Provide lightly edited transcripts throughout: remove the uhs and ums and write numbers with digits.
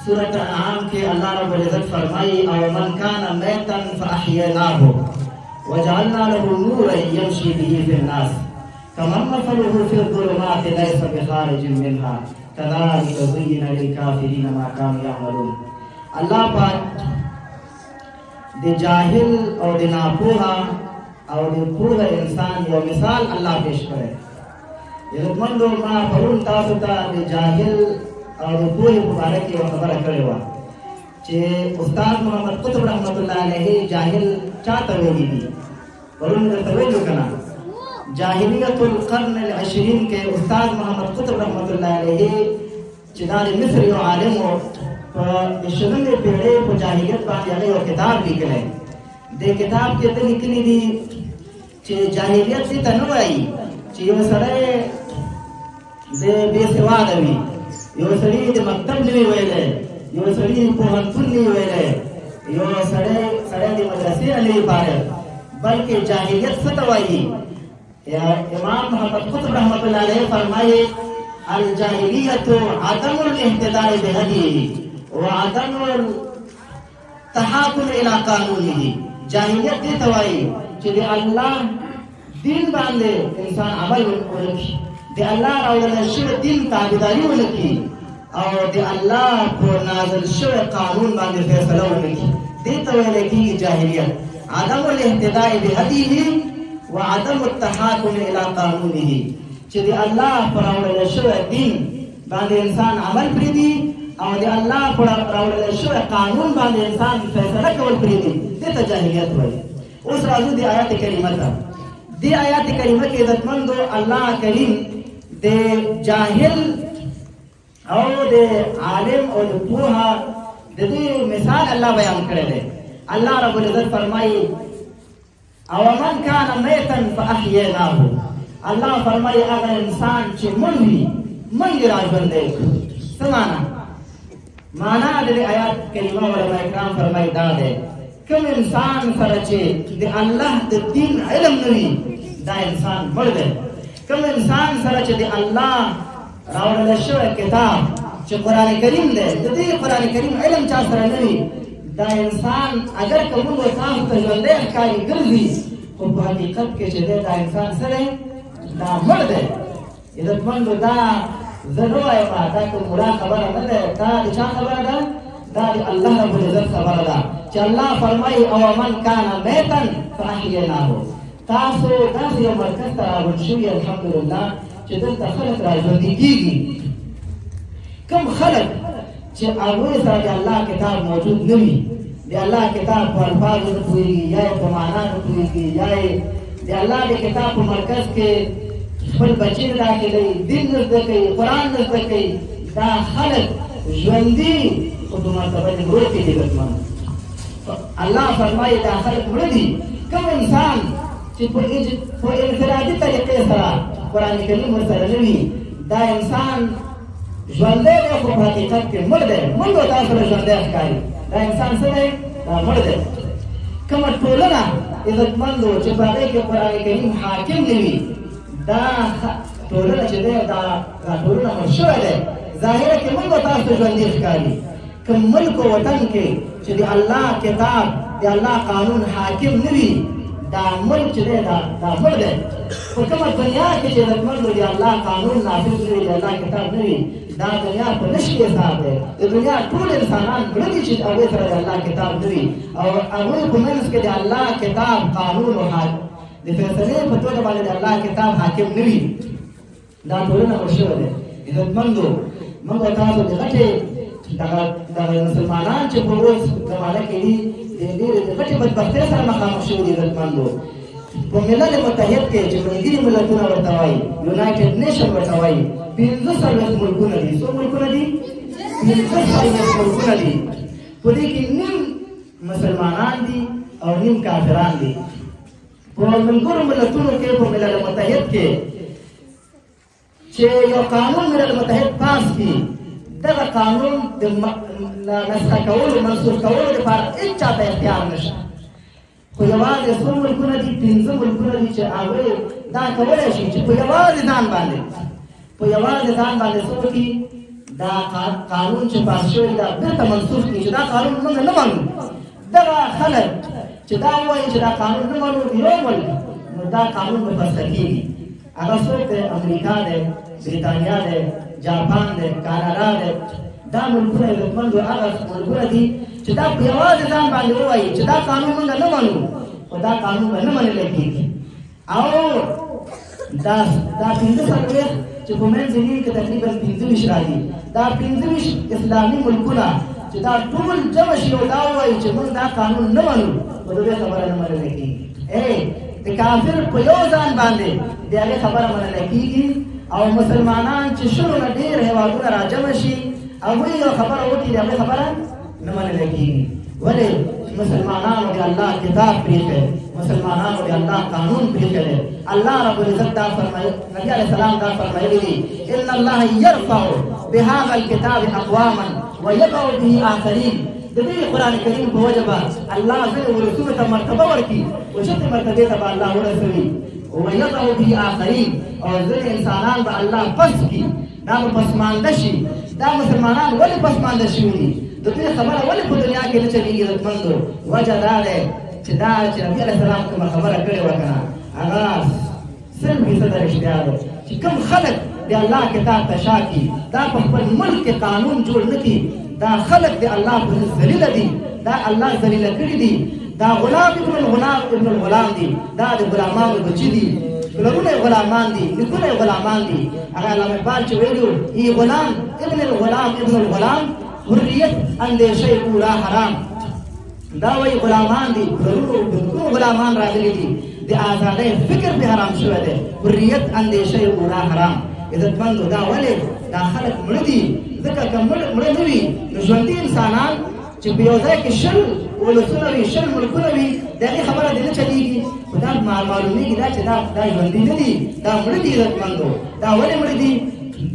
سورة انعام کې الله رب العزت فرمایي او من کان میتا فاحییناه وجعلنا له نورا يمشي به في الناس كمن مثله في الظلمات ليس بخارج منها كذلك زين للكافرين ما كانوا يعملون. الله پاک د جاهل او د ناپوهه او د پوهه انسان یو مثال الله پیش کړی. عزتمندو، ما پرون تاسو ته د جاهل او د پوهې په باره کې یوه خبره کړې وه چې استاد محمد قطب رحمت الله علیه جاهل چاته ویلي دي. پرون مې درته ویلو که نه، جاهلیت القرن العشرین کې استاد محمد قطب رحمت الله علیه چې دا د مصر یو عالم و، په د شلمې پېړۍ په جاهلیت باندې هغه یو کتاب لیکلی. دې کتاب کې ده لیکلي دي چې جاهلیت دې ته نه وایي چې یو سړی د بې سواده وي، یو سړي د مکتب نه وي ویلی، یو سړي پوهنتون نه وي ویلی، یو سړی د مدرسې نه نه وي فارغ، بلکې جاهلیت څه ته وایي؟ امام محمد قطب رحمت الله علیه فرمایي الجاهلیت عدم الاهتداء بهدیه وعدم التحاکم الى قانونه. جاهلیت دې ته وایي چې د الله دین باندې انسان عمل ونکړي، د الله راوړل شوی دین تابعداري ونکړي او د الله په نازل شوی قانون باندې فیصله ونکړي. دې ته ویل کېږي جاهلیت، عدم الاهتداء بهدیه وعدم التحاکم الى قانونه، چې د الله په راوړل شوی دین باندې انسان عمل پرېږدي او د الله په راوړل شوی قانون باندې انسان فیصله کول پرېږدي، دې ته جاهلیت وایي. اوس راځو د آیات کریمه ته. دې آیات کریمه کې عزتمندو الله کریم د جاهل او د عالم او د پوهه د دې مثال الله بیان کړی دی. الله رب العزت فرمایي او من کان میتا فاحییناه. الله فرمایي هغه انسان چې مړ وي موږ یې راژوندی کړو. څه معنا؟ معنا د دې آیات کریمه علما کرام فرمایي دا دی، کوم انسان سره چې د الله د دین علم نه وي دا انسان مړ دی. کوم انسان سره چې د الله راوړل شوی کتاب چې قرآن کریم دی، د دې قرآن کریم علم چا سره نه وي، دا انسان اگر که موږ تاسو ته ژوندی ښکاري ګرځي، خو په حقیقت کې چې دی دا انسان څه دی؟ دا مړ دی. عزتمندو، دا زه نه وایم، دا کوم ملا خبره نه ده، دا د چا خبره ده؟ دا د الله رب العزت خبره ده چې الله فرمایي او من کان میتا فاحییناه. تاسو داسې یو مرکز ته راغونډ شوي الحمدلله چې دلته خلک راژوندي کېږي. کوم خلک چې هغوی سره د الله کتاب موجود نه وي، د الله کتاب په الفاظو نه پوهېږي، یا یې په معنا نه پوهېږي، یا یې د الله د کتاب په مرکز کې خپل بچي نه داخلوي، دین نه زده کوي، قرآن نه زده کوي، دا خلک ژوندي خو په مرتبه د مړو کې دي. عزتمند، الله فرمایي دا خلک مړه دي. کوم انسان چې په انفرادي طریقې سره قرآن کریم ورسره نه وي، دا انسان ژوندی دی خو په حقیقت کې مړ دی. موږ او تاسو له ژوندی ښکاري، دا انسان څه دی؟ دا مړ دی. کومه ټولنه عزتمندو چې په هغې کې قرآن کریم حاکم نه وي، دا ټولنه چې دی دا ټولنه مړ شوی دی. ظاهره کې موږ او تاسو ژوندي ښکاري. کوم ملک او وطن کې چې د الله کتاب د الله قانون حاکم نه وي، دا ملک چې دی دا مړ دی. په کومه دنیا کې چې عزتمندو د الله قانون نافذ نه وي، د الله کتاب نه وي، دا دنیا په نشي حساب دی. د دنیا ټول انسانان مړه دي چې هغوی سره د الله کتاب نه وي او هغوی په منځ کې د الله کتاب قانون او د فیصلې په توګه باندې د الله کتاب حاکم نه وي، دا ټولنه مړ شوې ده. عزتمندو، موږ تاسو د غټې دغه مسلمانان چې په اوس زمانه کې دي، د ډېرې د غټې بدبختۍ سره مخامخ شوي دي. عزتمندو، په ملل متحد کې چې ملګري ملتونه ورته وایي، یونایټډ نیشن ورته وایي، 45 ملکونه دي. څو ملکونه دي؟ 45 ملکونه دي. په دې کې نیم مسلمانان دي او نیم کافران دي. په ملګرو ملتونو کې په ملل متحد کې چې یو قانون ملل متحد پاس کړي، دغه قانون د نسخه کولو منسوخ کولو لپاره هېڅ چا ته اختیار نشته. خو یوازې څو ملکونه دي، 5 ملکونه دي چې هغوی دا کولی شي چې په یوازې ځان باندې څه وکړي، دا قانون چې پاس شوی دا بیرته منسوخ کړي چې دا قانون موږ نه منو. دغه خلک چې دا وایي چې دا قانون نه منو یو ملک، نو دا قانون به فسخ کېږي. هغه څوک دی؟ امریکا دی، بریتانیا دی، جاپان دی، کاناډا دی. دا ملکونه عزتمندو هغه ملکونه دي چې دا په یوازې ځان باندې ووایي چې دا قانون موږ نه منو، خو دا قانون به نه منل کېږي. او دا 45 چې په منځ کې تقریبا 25 راځي، دا 25 اسلامي ملکونه چې دا ټول جمع شي او دا ووایي چې موږ دا قانون نه منو، خو د دې خبره نه منل کېږي. د کافر په یو ځان باندې د هغې خبره منل کېږي، او مسلمانان چې 20 نه ډېر هېوادونه راجمع شي هغوی یو خبره وکړي، د هغې خبره نه منل کېږي. ولې؟ مسلمانانو د الله کتاب پرېښی، مسلمانانو د الله قانون پرېښی دی. الله رب العزت دا فرمایي، نبي علیه السلام دا فرمایلي دي، ان الله يرفع بهذا الكتاب اقواما ويضع به آخرین. د دې قرآن کریم په وجه به الله ځینې ولسونو ته مرتبه ورکړي، اوچتې مرتبې ته به الله ورسوي. ويضع به آخرین، او ځینې انسانان به الله پس کړي، دا به پسمانده شي. دا مسلمانان ولې پسمانده شوي دي؟ د دوی خبره ولې په دنیا کې نه چلېږي عزتمندو؟ وجه دا دی چې دا چې نبي علیه السلام کومه خبره کړې وه که نه، هغه 100% رښتیا ده چې کوم خلک د الله کتاب ته شا کړي، دا په خپل ملک کې قانون جوړ نه کړي، دا خلک د الله په نزد ذلیله دي، دا الله ذلیله کړي دي. دا غلام ابن الغلام ابن الغلام دي، دا د غلامانو بچي دي، پلرونه یې غلامان دي، نیکونه یې غلامان دي. هغه علامه اقبال چې ویلي وو، ای غلام ابن الغلام ابن الغلام حریت اندیشه او را حرام. دا وایي غلامان دي، پلرونو نیکونو غلامان راغلي دي، د ازادۍ فکر پرې حرام شوی دی، حریت اندیشه او را حرام. عزتمندو دا ولې دا خلک مړه دي؟ ځکه که مړه نه وي نو ژوندي انسانان چې په یو ځای کې 20 ولسونه وي، 20 ملکونه وي، د هغې خبره دې نه چلېږي. خو دا معلومېږي دا چې دا ژوندي نه دي، دا مړه دي. عزتمندو دا ولې مړه دي؟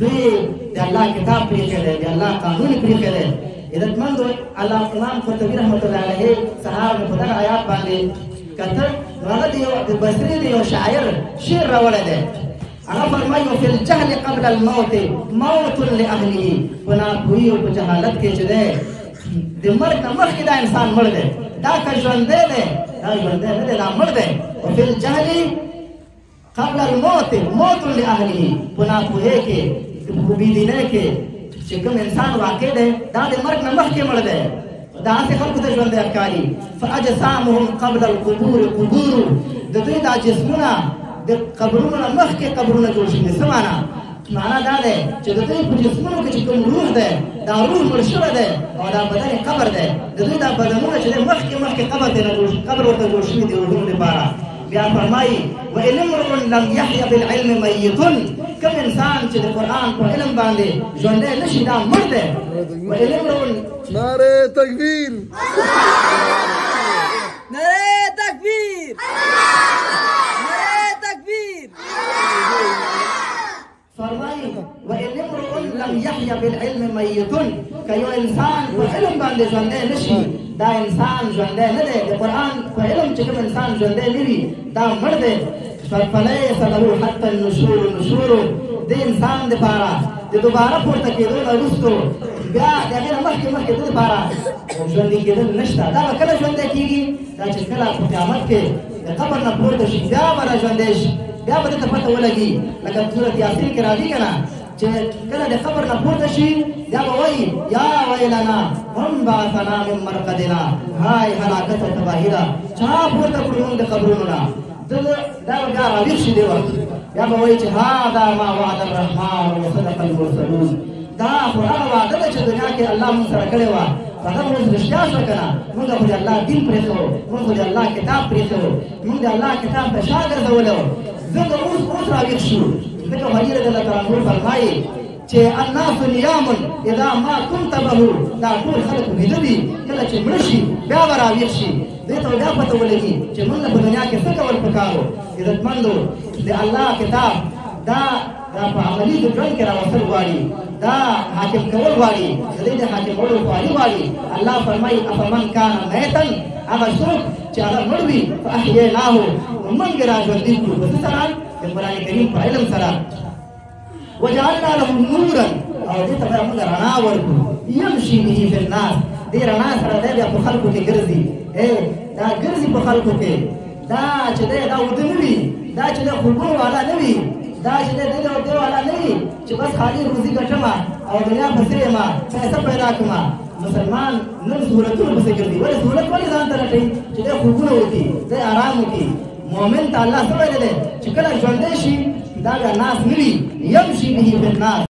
دوی د الله کتاب پرېښی دی، د الله قانون یې پرېښی دی. عزتمندو الله امام قرطبي رحمة الله علیه سهار مې په دغه آیات باندې کتل، نو هغه د بصرې د یو شاعر شعر راوړی دی. هغه فرمایي، وفي الجهل قبل الموت موت لأهله. په ناپوهي او په جهالت کې چې دی د مرګ نه مخکې دا انسان مړ دی، دا که ژوندی دی دا ژوندی نه دی، دا مړ دی. وفي الجهل قبل الموت موت لأهله. په ناپوهۍ کې په بېدینۍ کې چې کوم انسان واقع دی دا د مرګ نه مخکې مړ دی، دا هسې خلکو ته ژوندی ښکاري. فأجسامهم قبل القبور قبور. د دوی دا جسمونه د قبرونو نه مخکې قبرونه جوړ شوي. څه معنا؟ معنا دا دی چې د دوی په جسمونو کې چې کوم روح دی دا روح مړ شوی دی او دا بدن یې قبر دی. د دوی دا بدنونه چې دی مخکې مخکې قبر دی قبر ورته جوړ شوي دی روحونو لپاره. بیا فرمایي، وإن امرؤ لم يحي بالعلم ميت. کوم انسان چې د قرآن په علم باندې ژوندی نه شي دا مړ دی. وإن امرؤ نعره تکبیر، نعره تکبیر، نعره تکبیر. فرمایي، وإن امرؤ لم يحي بالعلم ميت. که یو انسان په علم باندې ژوندی نه شي دا انسان ژوندی نه دی. د قرآن په علم چې کوم انسان ژوندی نه وي دا مړ دی. فلیس له حتی النشور نشور. د انسان دپاره د دوباره پورته کېدو نه وروسته بیا د هغې نه مخکې مخکې د دپاره ژوندي کېدل نشته. دا به کله ژوندی کېږي؟ دا چې کله په قیامت کې د قبر نه پورته شي بیا به را ژوندی شي، بیا به ده ته پته ولګي. لکه سورت یاسین کې راځي که نه چې کله د قبر نه پورته شي بیا به وایي، یا ویلنا من بعثنا من مرقدنا. های هلاکت او تباهي ده، چا پورته کړو موږ د قبرونو نه؟ دا به بیا راویښ شي دې وخت، بیا به وایي چې هذا ما وعد الرحمن وصدق المرسلون. دا خو هغه وعده ده چې دنیا کې الله موږ سره کړې وه، هغه موږ رښتیا شوه که نه؟ موږ خو د الله دین پرېښوو، موږ خو د الله کتاب پرېښوو، موږ د الله کتاب ته شا ګرځولی وو، ځکه اوس اوس راویښ شو. ځکه علي رضی الله تعالی عنه فرمایي چې الناس نیام اذا ما كنت به. دا ټول خلک ویده دي، کله چې مړه شي بیا به راویښ شي. دې ته بیا پته ولګي چې موږ په دنیا کې څه کول پکار وو. عزتمندو د الله کتاب دا په عملي ژوند کې راوستل غواړي، دا حاکم کول غواړي، د دې د حاکمولو خواري غواړي. الله فرمایي، افمن کان میتا، هغه څوک چې هغه مړ وي فاحییناه، نو موږ یې را ژوندي کړو. په څه سره؟ د قرآن کریم په علم سره. وجعلنا له نورا، او دې ته بیا موږ رڼا ورکړو. یمشي به فی الناس، دې رڼا سره دی بیا په خلکو کې ګرځي. دا ګرځي په خلکو کې، دا چې دی دا وده نه وي، دا چې دی خوبونو والا نه وي، دا چې دی دې والا نه وي چې بس خالي روزي ګټمه او دنیا پسې یم، پیسه پیدا کړم. مسلمان نن سهولتونو پسې ګرځي. ولې سهولت ولې ځان ته لټوي؟ چې دی خوبونه وکړي، دی آرام وکړي. مؤمن ته الله څه ویلی دی چې کله ژوندی شي دا بیا ناس نه وي، یمشي به فی الناس.